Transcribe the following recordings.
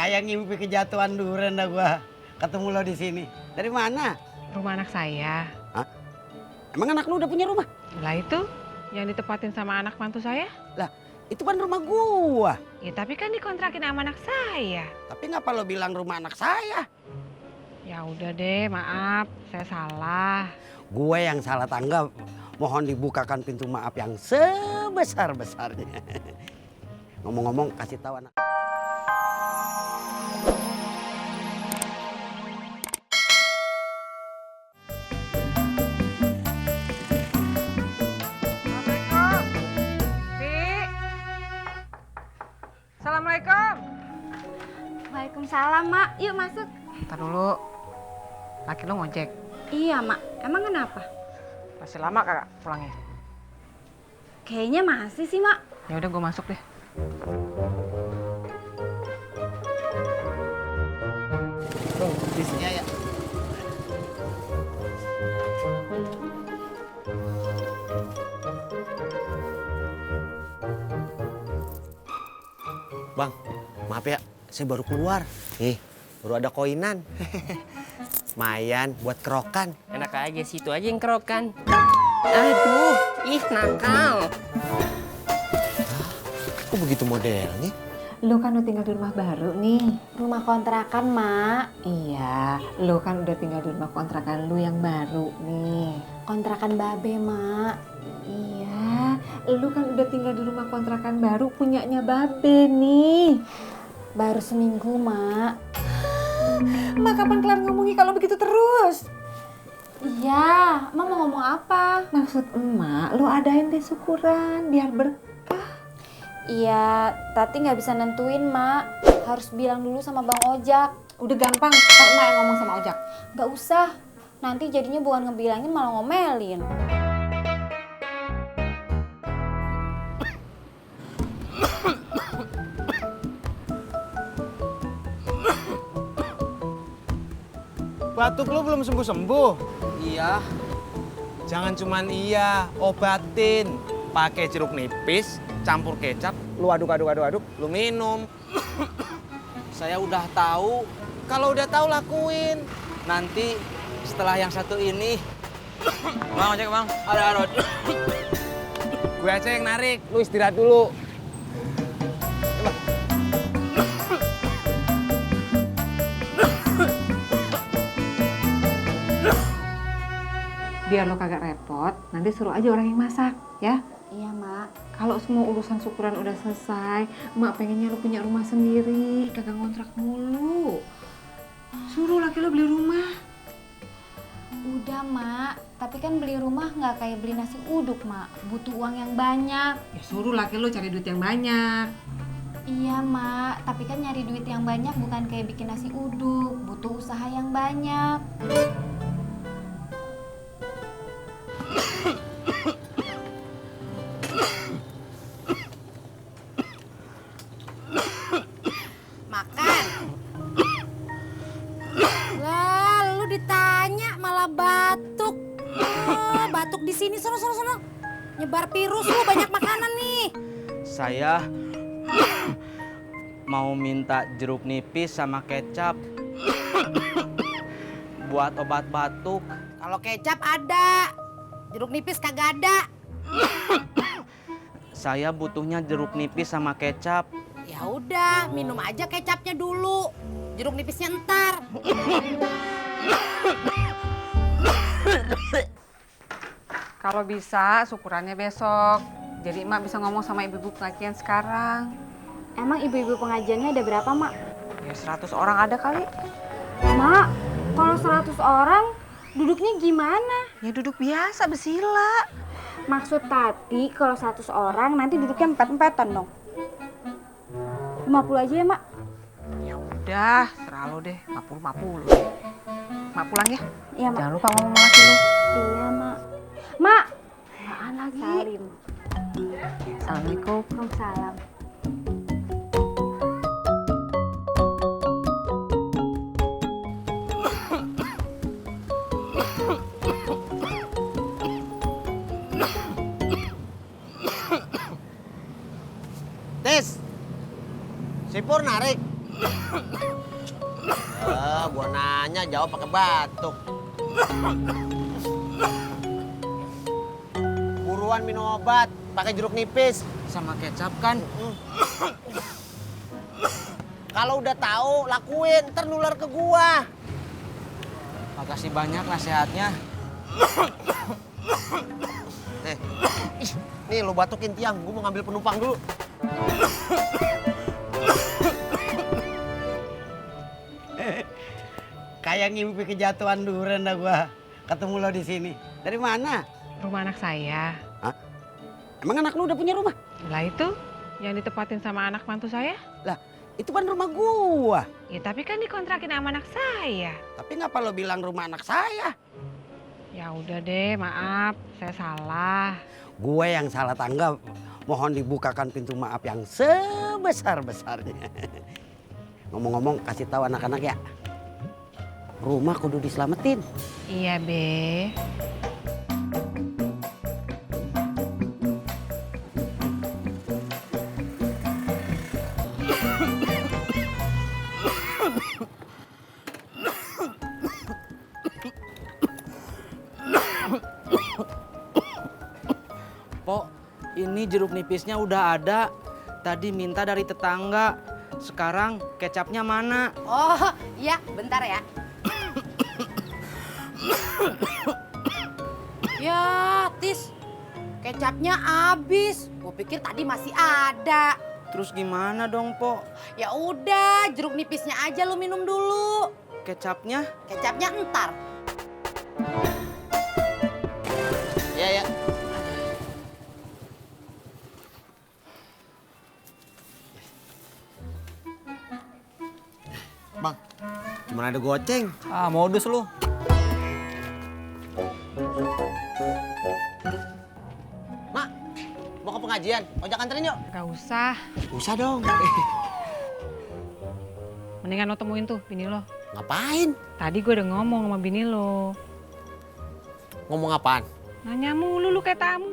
Kayak ngimpi kejatuhan duren dah gua. Ketemu lo di sini. Dari mana? Rumah anak saya. Hah? Emang anak lu udah punya rumah? Lah itu yang ditempatin sama anak mantu saya. Lah, itu kan rumah gua. Ya tapi kan dikontrakin sama anak saya. Tapi ngapa lo bilang rumah anak saya? Ya udah deh, maaf, saya salah. Gue yang salah tanggap. Mohon dibukakan pintu maaf yang sebesar-besarnya. Ngomong-ngomong, kasih tahu anak. Assalamualaikum. Pi. Assalamualaikum. Waalaikumsalam, Mak. Yuk masuk. Ntar dulu. Laki lo ngojek. Iya, Mak. Emang kenapa? Masih lama kagak pulangnya? Kayaknya masih sih, Mak. Ya udah gue masuk deh. Tuh, isinya ya. Bang, maaf ya, saya baru keluar. Baru ada koinan. Mayan buat kerokan. Enak aja, situ aja yang kerokan. Aduh, ih nakal. Kok begitu modelnya? Lu kan udah tinggal di rumah baru nih. Rumah kontrakan, Mak. Iya, lu kan udah tinggal di rumah kontrakan lu yang baru nih. Kontrakan Babe, Mak. Iya, lu kan udah tinggal di rumah kontrakan baru punyanya Babe nih. Baru seminggu, Mak. Mak kapan kelar ngomongnya kalau begitu terus? Iya, Emak mau ngomong apa? Maksud emak, lu adain deh syukuran biar berkah. Iya, Tati nggak bisa nentuin, Mak. Harus bilang dulu sama Bang Ojak. Udah gampang, ntar emak yang ngomong sama Ojak. Nggak usah. Nanti jadinya bukan ngebilangin malah ngomelin. Batuk lu belum sembuh-sembuh? Iya. Jangan cuman iya, obatin. Pakai jeruk nipis, campur kecap, lu aduk, lu minum. Saya udah tahu. Kalau udah tahu lakuin. Nanti setelah yang satu ini. Bang, ojek bang. Ada. Gue aja yang narik, lu istirahat dulu. Biar lo kagak repot, nanti suruh aja orang yang masak, ya. Iya, Mak. Kalau semua urusan syukuran udah selesai, emak pengennya lo punya rumah sendiri, kagak ngontrak mulu. Suruh laki lo beli rumah. Udah, Mak. Tapi kan beli rumah nggak kayak beli nasi uduk, Mak. Butuh uang yang banyak. Ya suruh laki lo cari duit yang banyak. Iya, Mak. Tapi kan nyari duit yang banyak bukan kayak bikin nasi uduk. Butuh usaha yang banyak. Makan. Lah, lu ditanya malah batuk. Oh, batuk di sini, sono. Nyebar virus lu, banyak makanan nih. Saya mau minta jeruk nipis sama kecap buat obat batuk. Kalau kecap ada, jeruk nipis kagak ada. Saya butuhnya jeruk nipis sama kecap. Ya udah, minum aja kecapnya dulu. Jeruk nipisnya entar. Kalau bisa, syukurannya besok. Jadi emak bisa ngomong sama ibu-ibu pengajian sekarang. Emang ibu-ibu pengajiannya ada berapa, Mak? Ya 100 orang ada kali. Mak, kalau 100 orang duduknya gimana? Ya duduk biasa, bersila. Maksud Tati kalau 100 orang nanti duduknya empet-empetan dong. 50 aja ya, Mak? Ya udah, serah lo deh. 50 deh. Mak pulang ya? Iya, Mak. Jangan lupa ngomong sama laki lo. Iya, Mak. Mak! Apaan lagi? Salim. Assalamualaikum. Waalaikumsalam. Tis, si Pur narik. Gua nanya jawab pakai batuk. Buruan minum obat, pakai jeruk nipis. Sama kecap kan? Kalau udah tahu, lakuin, ntar nular ke gua. Makasih banyak nasihatnya. Nih lo batukin tiang, gua mau ngambil penumpang dulu. Kayak ngimpi kejatuhan duren dah gua. Ketemu lo di sini. Dari mana? Rumah anak saya. Hah? Emang anak lu udah punya rumah? Lah itu yang ditempatin sama anak mantu saya. Lah, itu kan rumah gua. Ya tapi kan dikontrakin sama anak saya. Tapi ngapa lo bilang rumah anak saya? Ya udah deh, maaf, saya salah. Gue yang salah tanggap. Mohon dibukakan pintu maaf yang sebesar-besarnya. Ngomong-ngomong, kasih tahu anak-anak ya. Rumah kudu diselamatin. Iya, Be. Pok, ini jeruk nipisnya udah ada. Tadi minta dari tetangga. Sekarang kecapnya mana? Oh, iya, bentar ya. Ya, Tis. Kecapnya habis. Gue pikir tadi masih ada. Terus gimana dong, Pok? Ya udah, jeruk nipisnya aja lu minum dulu. Kecapnya? Kecapnya entar. Ya. Bang, cuma ada goceng. Ah, modus lu. Mak, mau ke pengajian? Ojek anterin yuk. Gak usah. Usah dong. Mendingan lo temuin tuh bini lo. Ngapain? Tadi gue udah ngomong sama bini lo. Ngomong apaan? Nanya mulu lu kayak tamu.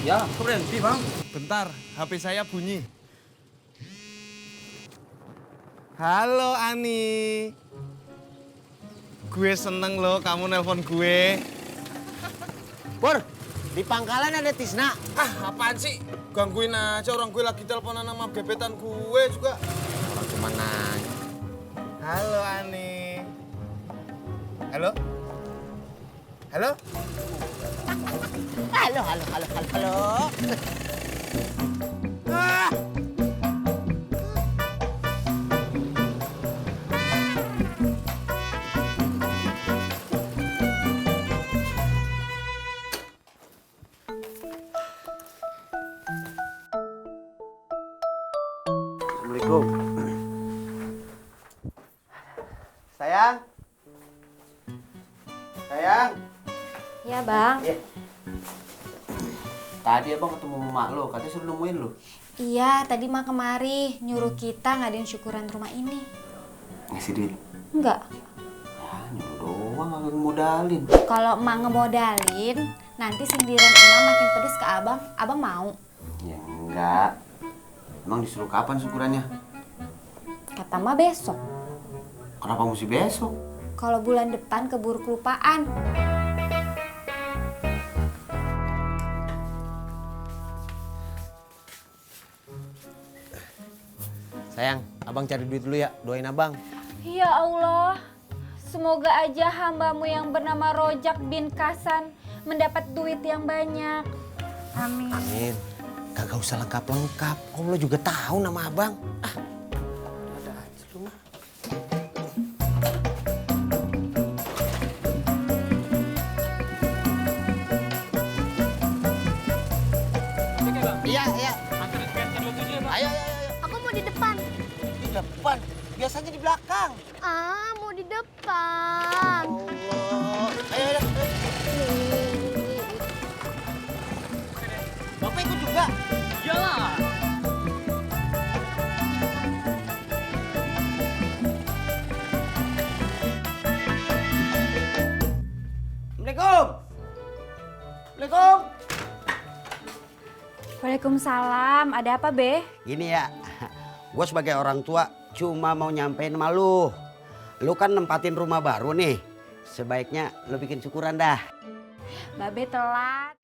Ya, berhenti bang. Bentar, HP saya bunyi. Halo Ani. Gue seneng loh kamu nelpon gue. Pur, di pangkalan ada Tisna. Ah, apaan sih? Gangguin aja orang gue lagi teleponan sama gebetan gue juga. Orang cuma nanya. Halo Ani. Halo? Halo? Halo. Ah. Assalamualaikum. Sayang. Sayang. Ya bang. Tadi abang ketemu emak lo, katanya suruh nemuin lo. Iya, tadi mak kemari nyuruh kita ngadain syukuran rumah ini. Ngasih duit? Enggak. Ya, nyuruh doang, agak modalin. Kalau emak ngemodalin, nanti sindiran emak makin pedes ke abang. Abang mau? Ya enggak. Emang disuruh kapan syukurannya? Kata emak besok. Kenapa mesti besok? Kalau bulan depan keburu kelupaan. Sayang, abang cari duit dulu ya, doain abang. Ya Allah, semoga aja hambamu yang bernama Rojak bin Kasan mendapat duit yang banyak. Amin. Amin. Kagak usah lengkap-lengkap, om lo juga tahu nama abang. Ah, ada aja lu mah. Iya. Ayo. Aku mau di depan. Di depan, biasanya di belakang. Ah, mau di depan. Allah. Ayo. Bapak ikut juga? Iyalah. Assalamualaikum. Assalamualaikum. Waalaikumsalam. Ada apa, Be? Gini ya, gue sebagai orang tua cuma mau nyampein sama lu. Lu kan nempatin rumah baru nih. Sebaiknya lu bikin syukuran dah. Babe telat.